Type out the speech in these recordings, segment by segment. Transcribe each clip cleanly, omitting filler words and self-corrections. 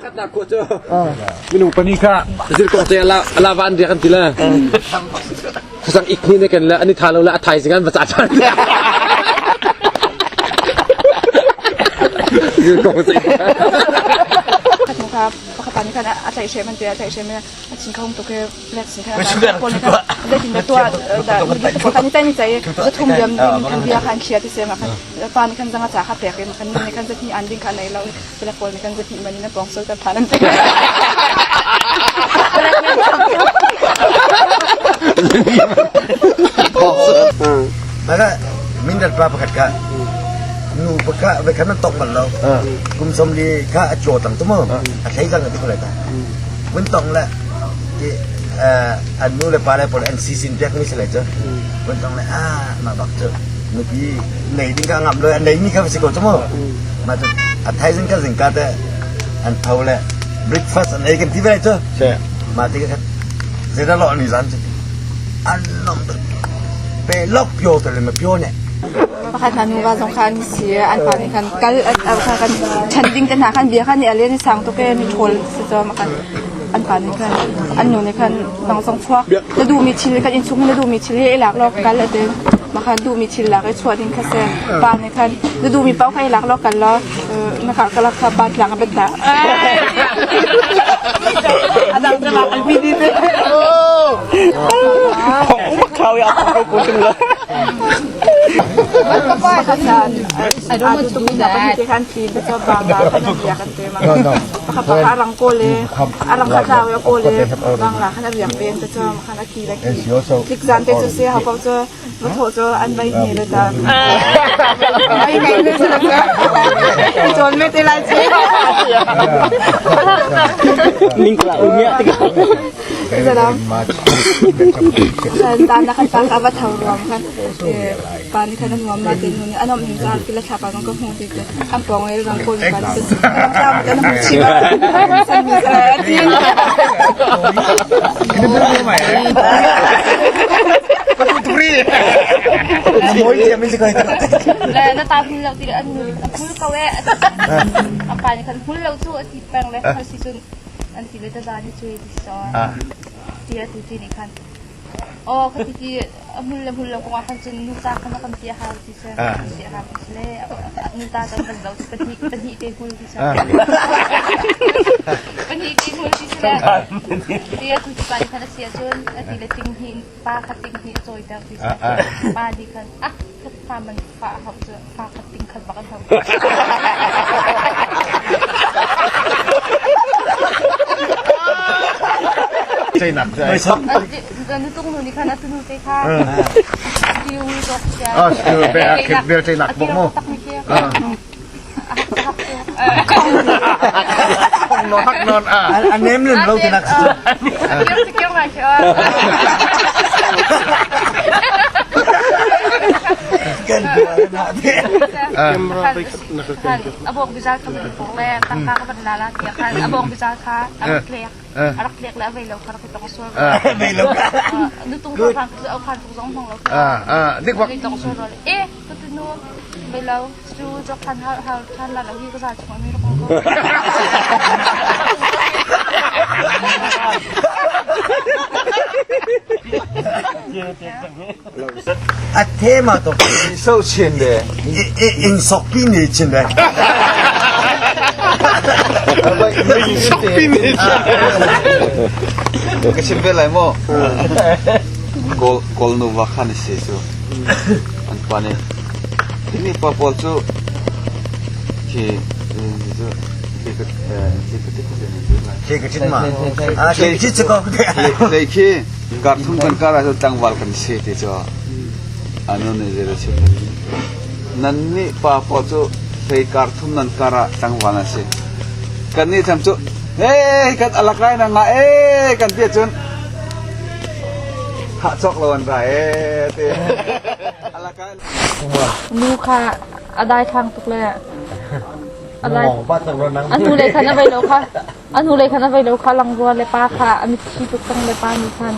Pakhatnak khua cu minung pahnih kha zirkong te ala van riak an ti le khuasang ik hni ne kan le an i tha lo le a thaizing an va ca ṭhan. Zirkong te. Khat pakhat pa nih khan a tlaihhrem an ti a tlaihhrem i a thin kha hung tuk i black sin khan a pawl nih khan zeitin dah tuah dah pakhat nih cai ni cai zathum liam ding khan bia kha an khiah ti si ma khan pa nih khan zang a ca kha pek i ma khan nu nih khan zahnih an ding kha nei lo black pawl nih khan zahnih man in a pawng sol kan phan an ti. Maka mindat pa pakhat ka nu pakha ve khan tok bal lo kum som li kha a chaw tang tu mo a thlei zang ti ko lai ta vun tong le ti an nu le pa le pawl an si sin piak mi si lai chu vun tong le a ma bak chu nupi nei ding ka ngam lo an nei mi kha si ko chu mo ma chu a thai zing ka zing ka te an tho le breakfast an ei kan ti ve chu ma ti ka zeda lo ni zan chu an nom pe lok pyo te le ma pyo ne Pakhat hna nuva zong kha an si an pa nih khan kal kha kan ṭhen ding te hna khan bia khan i a len i sang tuk e mi ṭhawl si cawm khan an pa nih khan an nu nih khan dang zong chuak na duhmi thil kan innchung na duhmi thil hi i lak law kal a ti ma khan duhmi thil lak i chuah ding kha si pa nih khan na duhmi paoh kha i lak law kal law na kar ka lak kha pa tlang a bet hna a dang te lak an pi di te Khao ya ko ko ting la. I don't want to do that. Kan ti betul bangla kan dia kan te ma. Pakha arang ko le arang kha tlaw ya ko le bangla khan a riak pen te cho khan a ki la ki. Tlik zan te chu se ha ko cho va tho cho an bai ni le ta. Bai ngai le chu la. Chon me te lai chi. Ning kla umia tika. Zalam. Kan tan na kan pa ka va tho ruam kan pa nih khan an nuam na te nu nih an om ning ca kila thla pa ka hmu ti te an pawng le rang kawl pa nih cun kan hmu chi ba san mi sa ti Le na ta hul lo ti an nu hul ko e a pa nih khan hul lo cu a ti peng le khal si cun an ti le ta za ni cui ti so ti a tu ti nih khan aw ka ti ti a hmul le hmul lo kong ah khan cun nu ta khan a kan ti a hau ti si ti a hau ti le nu ta kan kan zo pahnih pahnih te hmul ti si pahnih te hmul ti si le ti a tu ti pa nih khan a si ahcun a ti le ting hnih pa kha ting hnih a cawiter ti si pa nih khan ah fa man fa a hau cu fa khat ting khat bak an hau. Nutung nu nih khan a tunu te kha Ah, bel cheinak bok mo. No hak non a. A nem len lo te nak. Kan na te. Abok bizal kha man pok le tangka ka van la la tiah khan abok bizal kha a rak tlek a rak tlek le a vei lo kha rak i tong sual Vei lo ka. Nu tung kha khan au khan tuk zong hmang lo Dik bak. I tong sual ro e ka tu nu vei lo cu jok khan hal hal than la lo hi ka za chung ami rak ko. A the ma to. So chin de. In sok pi ni chin de. Sok pi ni chin. Ka chim ve lai mo. Kol kol nu va khan si cu. An pa nih timi pa pawl cu khi cu Khi ka chin ma. Ah khi chi chi ko. Lei khi kar thum kan kar ah tlangval kan si ti cu anu nih zei dah chim nan nih pa pawl cu hlei kar thum nan kar ah tlangval an si kan nih tham cu hey kan alak rai na nga e kan ti cun hah cawk lo an rai e ti alak Nu kha a daithlang tuk le a hnulei khan a vei lo kha a hnulei khan a vei lo kha langrua le pa kha a mitthli tuk cang le pa nih khan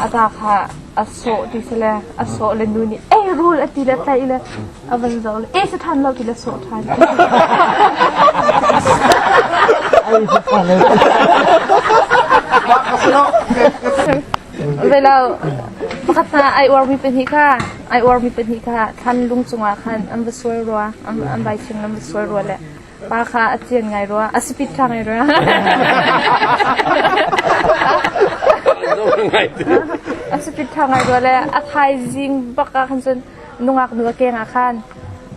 a ta kha a sawh ti si le a sawh le nu nih ei rul a ti le tlaih le a van zoh le ei si ṭhan lo ti le sawh ṭhan. Velo pakhat hna ai uarmi pahnih kha ai uarmi pahnih kha thlan lung cungah khan an va sual rua an vai ching an va sual rua le pa kha a cian ngai rua a speed tha ngai rua. A speed tha ngai rua le a thaizing bak ah khan cun nungak nu a keng ah khan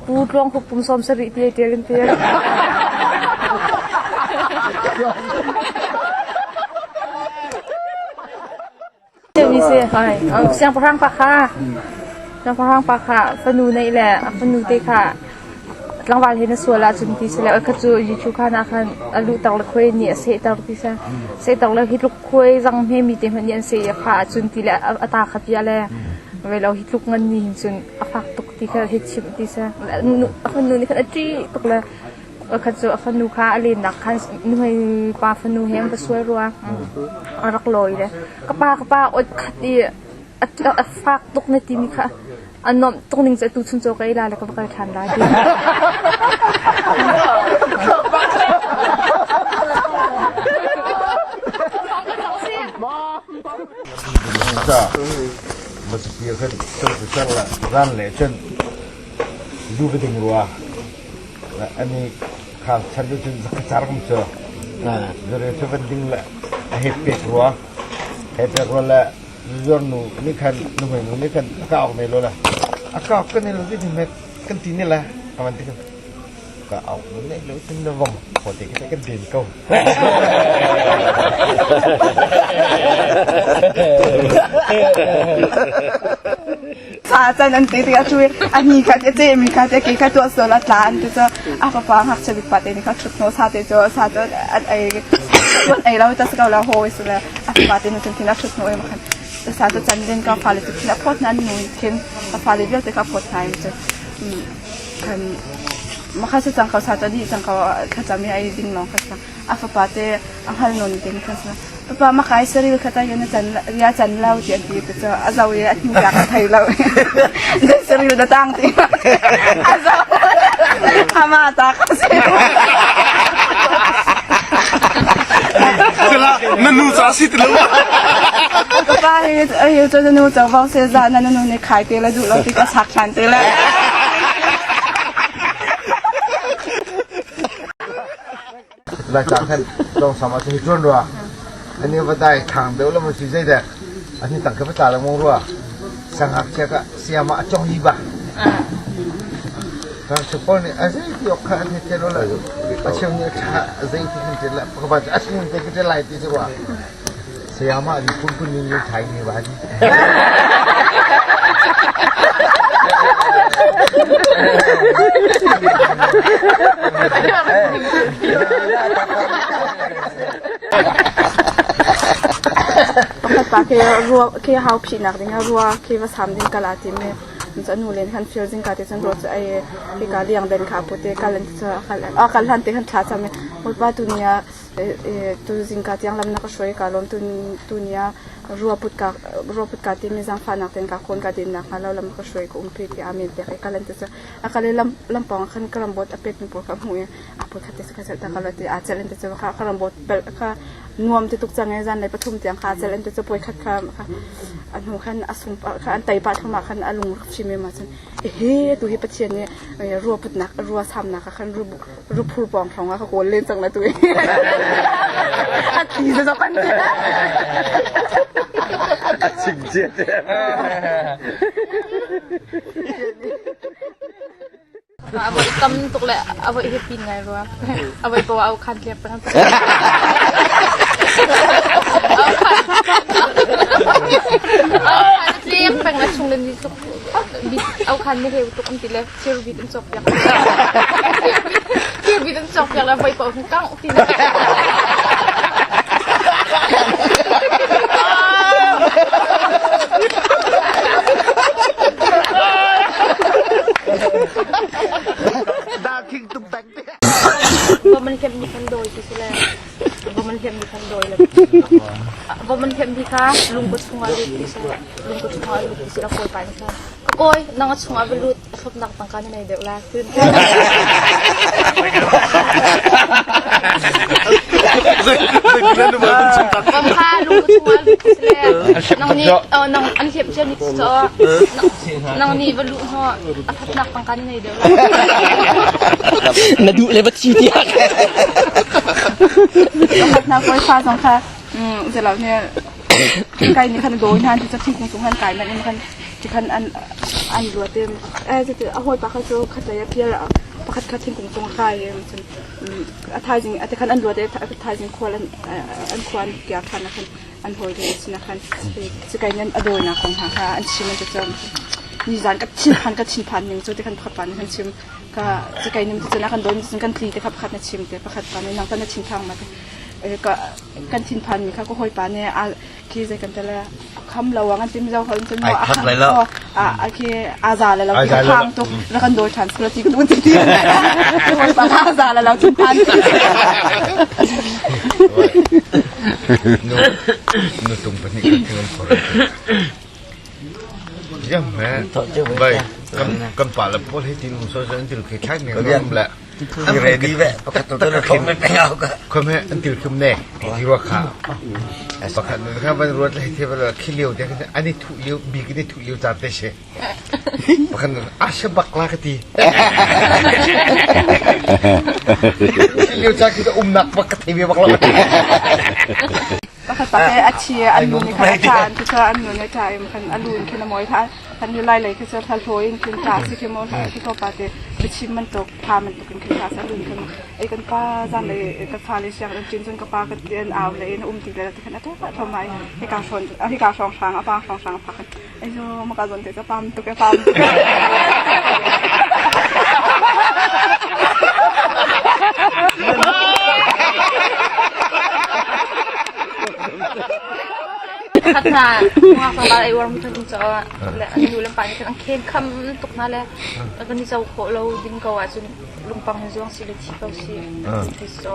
Pu Tluang Hup pum 70 ti tial in tial. Mi si hai. Siangpahrang pa kha siangpahrang pa kha fanu neih le a fanu te kha tlangval he na sual ahcun ti si le kha cu YouTube khan ah khan a luh tak le khuai nih a seh ter ti si seh ter le hi tluk khuai zang hme mi te hmanh nih an seh i a fa ahcun ti le a ta kha pia le ve lo hi tluk ngan ni hin cun a fak tuk ti kha hi chimh ti si a fanu nih khan a ṭih tuk le khat cu a fanu kha a lennak khan nuhmei pa fanu he an va sual rua a rak lawi le ka pa ka pa ot khat i a fak tuk na timi kha a nuamh tuk ning cu atu chun caw ka ei la le ka va kal ṭhan lai ti. Ran le cun zu ka ding rua ani kha chan cu cun ka car kum cu zure cu van ding le a he pek rua he pek rua le zuar nu nih khan nuhmei nu nih khan a ka awk ne lo la a ka awk kan lo ti met kan ti ne la ka van ti kan ka awk ne lo tin na vong kho te ka kan den ko Sa can an ti tikah cu a hni kha te ce mi kha te ke kha tuah sual a tla an ti cu a fapa ngakchia bik pa te nih kha ṭhut hnaw sa te cu sa cu an ei an ei lo ta si ko la hawi si le a fapa te nih cun thin a ṭhut hnaw i khan sa cu can din ka fale cu thin a phawt hna nu khin a fale vialte kha phawt hna in cu khan makha si cang ko sa cu dih cang ko thlacam i ei ding lawng kha si a fapa te a hngal nawn ding kha si Papa makai saril kha ta na can ria can lo ti an ti te cu a zo i a hnu dak a thei lo na saril na tang ti a zo ama ta kha si Sila na nu ca si ti lo Papa hi hi cu na nu co vau se za na nu nih khai te la duh lo ti ka sak than te la Laitlang khan tlawngsam ah cun hi ṭuan rua. Ani va dai thang deuh lo si zei dek. Ani tang kha va tla lengmang rua. Sangngakchia ka siam ah a cong hi ba. Sangngakchia pawl nih a zei ti ok kha an he lo la. A cheu nih a ṭha a zei ti kan ṭial la. Pakhat a chung te ka ṭial lai ti si rua. Sayama ni phun phun ning ning thai ni ba ni. Pakhat pa khi rua khi hau phihnak ding ah rua khi va sam ding kal aa tim i cun nu len khan fir zingka te cun rua cu ei hika liang den kha pu te kal in cu a kal a kal hlan te khan thla cam i Bawipa tu ni ah Tu zingka tiang lam na ka hruai ka lawm. Tuni ah rua put ka rua put ka timi zaangfahnak tein ka khawn ka din nakhnga lo lam ka hruai ka umpi tiah amen pek i kal an ti cu a kal i lam lampawng ah khan ka rambawt a pet mi pawl kha a hmuh i a put khat te ka celh ta ka lo ti aa celh an ti cu ka rambawt pel kha nuam ti tuk cang i zanlei pathum tiang kha aa celh an ti cu puai khat kha a hnu khan a sung kha an tei pah thluahmah khan a lung rak fim em ahcun ehe tu hi Pathian nih rua putnak rua samnak ah khan ruphur pawng hrawng ah ka kawl len cang la tu a thi za kan a chim cia te Avoi tam tuk le avoi happy ngai rua. Avoi po au khan tliak peng. Au khan tliak peng la chung le ni tuk au khan ni heu tuk an ti le Thirbit an cawkpiak. Thirbit an cawkpiak le voi paoh hin kangh ti na. Darking tuk tak te. Vom an hliamh ni khan dawi ti si le vom an hliamh ni khan dawi le vom an hliamh ni kha lungkua chungah lut ti si lungkua chungah lut ti si la kawi pa nih khan ka kawi nang a chungah va lut a thlopnak tangka na nei deuh la. Kha lung chungah nang nih nang an hliap cia mi cu nang nih va luh hnawh a thatnak tangka na nei deuh Na duh le va thi tiah. Pakhat na koi fa zong kha zelo nih kai nih khan dawi hna cu thingkung cung khan kai man in khan ti khan an an luat in a hawi pa kha cu khat lei a pial pakhat kha thingkung cung a kai cun a thaizing a ti khan an luat i a thaizing khual an an khua an kiar ṭhan ah khan an hawi le sinah khan cukai nan a dawinak kong hna kha an chim an ti cun nizan ka thinphan ka thinphan ning cu ti khan pakhat pa nih khan chim ka cukai nim ti cun a kan dawi cun kan tli te kha pakhat na chim te pakhat pa nih nang ta na thinphang ma te ka kan thinphan mi kha ka hawipa nih a khi zei kan tele kham lo ang an ti mizo hol cun Ai khap lai lo. a khi a za le lo khi phang tuk ra kan dawi ṭhan sula ti kan un ti ti hawipa kha a za le lo thinphan Nu nu tung pahnih kha thing an phor. Yam he. Bai kan kan pa le pawl hi tin so so an til khi thlai ne ram le. I ready ve pakhat to na thong na ngau ka. Khom he an til khum ne ti ro kha. Pakhat nu kha van ruat le the va khi liu te ani thu liu bi ki thu liu cha te she. Pakhat nu a she bak la ka ti. Khi liu cha khi um nak bak ka thei ve bak la. Pakhat pa he a thi an nu nih khan a ṭha an ti kha an nu nih a ṭha i khan a lu in khin a mawi kha kan hi lai lei khi cu thla hlawi in khin ṭha si khi maw khi ko pa te biachim bantuk pha bantuk in khin ṭha si a lu in khin ei kan pa zan lei kan fa le siang in cin cun ka pa kan ti an au le in um ti le ti khan a ṭha thom ai hika hrawn hika hrawng hrang a pa hrawng hrang a phak ai zo maka zon te ca pam tuk e pam tuk Khat hna ngak tlangval ei uar mu than um caah le an nu le pa nih khan an khen kham tuk hna le kan i co khawh lo ding ko ahcun lungpang hin zuang si le thi ko si ti so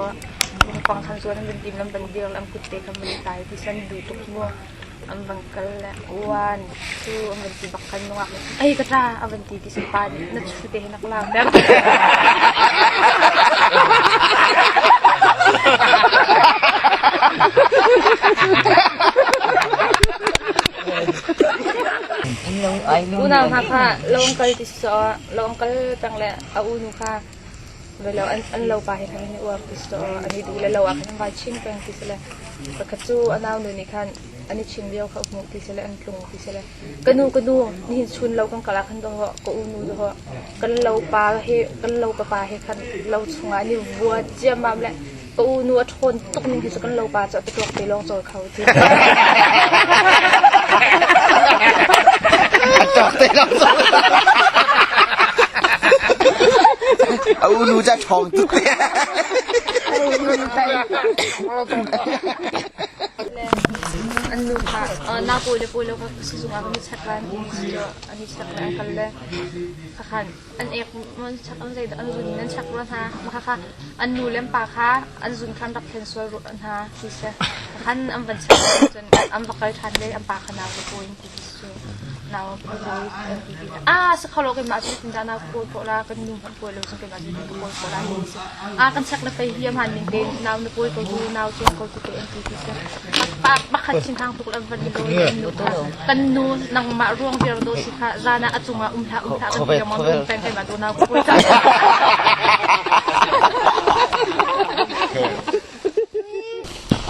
lungpang khan zuan an van tim lam van dir le an kut te khan van i tai ti san duh tuk mu an van kal le uan cu an van ti bak khan nungak ei ka tla a van ti ti si pa nih na chu te hi na ka lak der. Unau hna kha lo an kal ti si lo an kal peng le a unu kha velo an lo pa he khan an i uar ti si an i duh le lo ah khan an vai chin peng ti si le pakhat cu a nau nu nih khan an i chin lio kha hmuh ti si le an tlung ti si le ka nu ka nu nihin chun lo kan kal ah khan dawh ka unu dawh kan lo pa he kan lo papa he khan lo chungah an i vua ciammam le ka unu a ṭhawn tuk ning hi cu kan lo pa cu a patuak te lawng cawl kho ti. A ṭawk te lawng cawl. A unu ca ṭhawng tuk te. An nu kha na pawi le pawi lo kha sizung ah kan i check lan an i check le an kal le kha an ek an chak an zei an zun in an chak rua hna mah kha an nu le an pa kha an zun khan rak thlen sual rua hna ti si khan an van chak cun an va kal ṭhan le an pa kha nau ka pawi ti si nau ka pawi ti ti ah si kho lo keimah cu tin dah nau ka pawi khawh la kan nu hmanh pawi lo cun keimah cu ka pawi khawh la ti si ah kan chak le fei hi a hmaan ning tein nau na pawi ko tu nau chuak ko tu te an ti ti si pa pakhat thinhang tuk le van i lawi kan nu kha kan nu nangmah ruang viar do si kha zan ah a cungah um hlah um hlah kan ti lengmang um peng keimah tu nau ka pawi cang.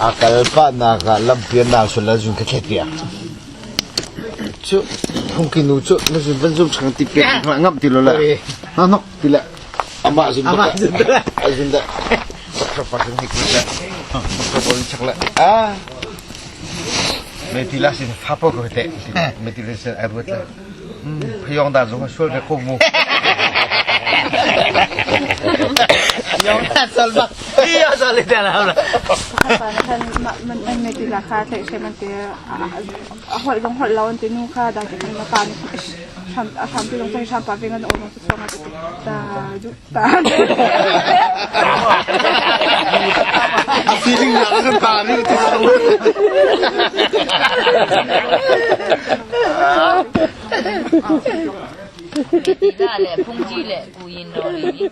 A kal pahnak ah lampi an nau sul la zun ka thlet piak. Cu phungki nu cu na zun van zum chang ti pek ngam ti lo la. Na nok ti la. Amah zun amah zun a zun da. Pak pak ni ku la. Pak pak chak la. Ah. Me ti la sin fa po ko te. Me ti la sin ai ruat la. Phayong da zong sual ve ko mu. Yong da sal bak. Iya sal te la la. Man me ti la kha thai she man te a holh zong holh lo an ti nu kha da ti ma pa ni sham a sham ti long sham pa ve ngan o so so ma ti ta ju ta. A feeling na kan pa ni ti. Da le phungji le kuyin ro ri.